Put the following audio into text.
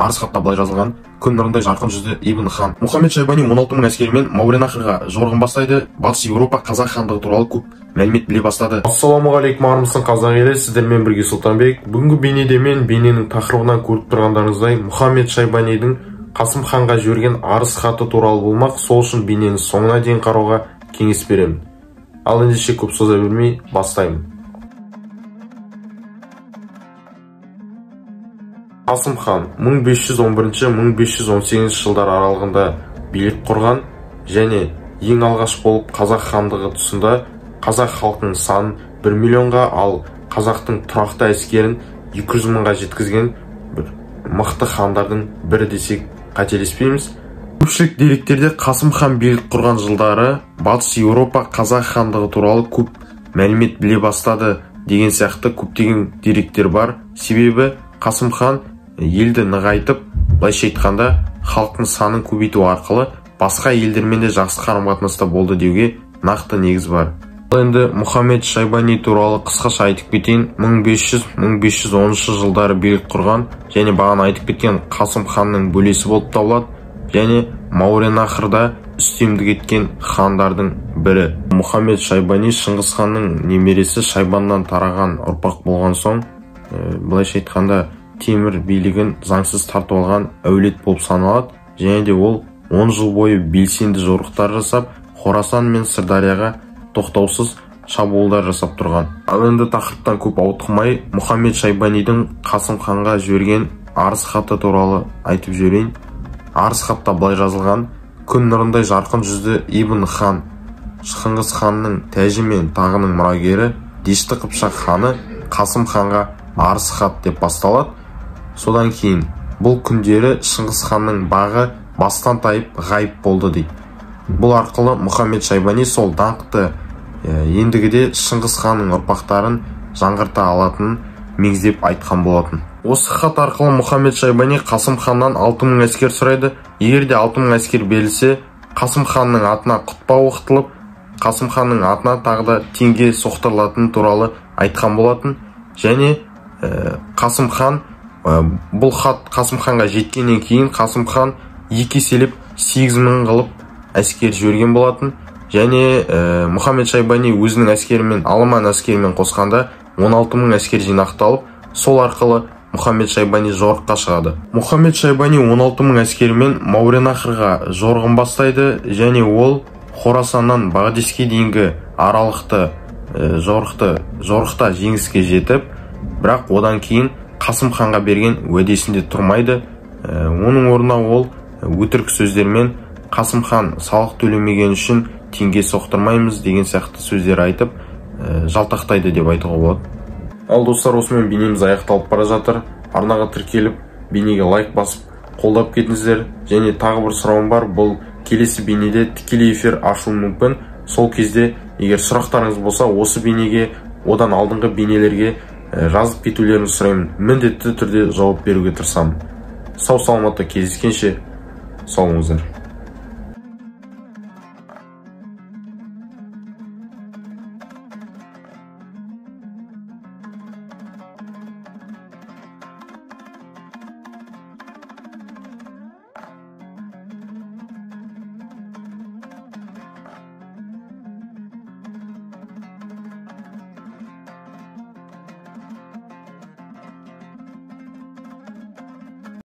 Арыз хатта былай жазылған: күн нұрындай жарқын жүзді Ибн хан. Мұхаммед Шайбани 16 мың әскерімен Мауреннахрға жорығын бастайды. Батыс Еуропа қазақ хандығы туралы көп мәлімет біле бастады. Ассалаумағалейкум, армысың қазақ елі, сіздермен бірге Сұлтанбек. Бүгінгі бейнеде мен бейненің тақырыбынан көріп тұрғандарыңыздай Мұхаммед Шайбанидің Қасым ханға жіберген арыз хаты туралы болмақ. Сол үшін бейнені соңына дейін қарауға кеңес беремін. Ал ендеше көп соза бермей бастаймын. Қасым хан 1511-1518 жылдар аралығында билік құрған және ең алғаш болып қазақ хандығы тұсында қазақ халқының санын 1 миллионға, ал қазақтың тұрақты әскерін 200 мыңға жеткізген бір мықты хандардың бірі десек қателеспейміз. Көпшілік деректерде Қасым хан билік құрған жылдары Батыс Еуропа қазақ хандығы туралы көп мәлімет біле бастады деген сияқты көптеген деректер бар. Себебі Қасым хан елді нығайтып, былайша айтқанда халықтың санын көбейту арқылы басқа елдермен де жақсы қарым-қатынаста болды деуге нақты негіз бар. Ал енді Мұхаммед Шайбани туралы қысқаша айтып кетейін. 1500-1510 жылдары билік құрған және бағана айтып кеткен Қасым ханның бөлесі болып табылады және Мауреннахрда үстемдік еткен хандардың бірі. Мұхаммед Шайбани Шыңғыс ханның немересі Шайбаннан тараған ұрпақ болған соң, былайша айтқанда Темір билігін заңсыз тартып алған әулет болып саналады. Және де ол 10 жыл бойы белсенді жорықтар жасап, Хорасан мен Сырдарияға тоқтаусыз шабуылдар жасап тұрған. Ал енді тақырыптан көп ауытқымай, Мұхаммед Шайбанидің Қасым ханға жіберген арыз хаты туралы айтып жіберейін. Арыз хатта былай жазылған: күн нұрындай жарқын жүзді Ибн хан, Шыңғыс ханның тәжі мен тағының мұрагері Дешті Қыпшақ ханы Қасым ханға арыз хат деп басталады. Содан кейін бұл күндері Шыңғыс ханның бағы бастан тайып ғайып болды дейді. Бұл арқылы Мұхаммед Шайбани сол даңқты ендігіде Шыңғыс ханның ұрпақтарын жаңғырта алатынын меңзеп айтқан болатын. Осы хат арқылы Мұхаммед Шайбани Қасым ханнан 6000 әскер сұрайды. Егер де 6000 әскер берілсе, Қасым ханның атына құтпа оқытылып, Қасым ханның атына тағы да теңге соқтырылатыны туралы айтқан болатын. Және Қасым хан, бұл хат Қасым ханға жеткеннен кейін Қасым хан екі еселеп 8000 қылып әскер жіберген болатын. Және Мұхаммед Шайбани өзінің әскерімен, аламан әскерімен қосқанда 16 мың әскер жинақталып, сол арқылы Мұхаммед Шайбани жорыққа шығады. Мұхаммед Шайбани 16 мың әскерімен Мауреннахрға жорығын бастайды және ол Хорасаннан Бағдеске дейінгі аралықты жорықта жеңіске жетіп, бірақ одан кейін Қасым ханға берген уәдесінде тұрмайды. Оның орнына ол өтірік сөздермен Қасым хан салық төлемеген үшін теңге соқтырмаймыз деген сияқты сөздер айтып, жалтақтайды деп айтуға болады. Ал достар, осымен бейнеміз аяқталып бара жатыр. Арнаға тіркеліп, бейнеге лайк басып, қолдап кетіңіздер. Және тағы бір сұрауым бар, бұл келесі бейнеде тікелей эфир ашуым мүмкін. Сол кезде егер сұрақтарыңыз болса, осы бейнеге, одан алдыңғы бейнелерге жазып кетулеріңізді сұраймын. Міндетті түрде жауап беруге тырысамын. Сау саламатта кездескенше, сау болыңыздар.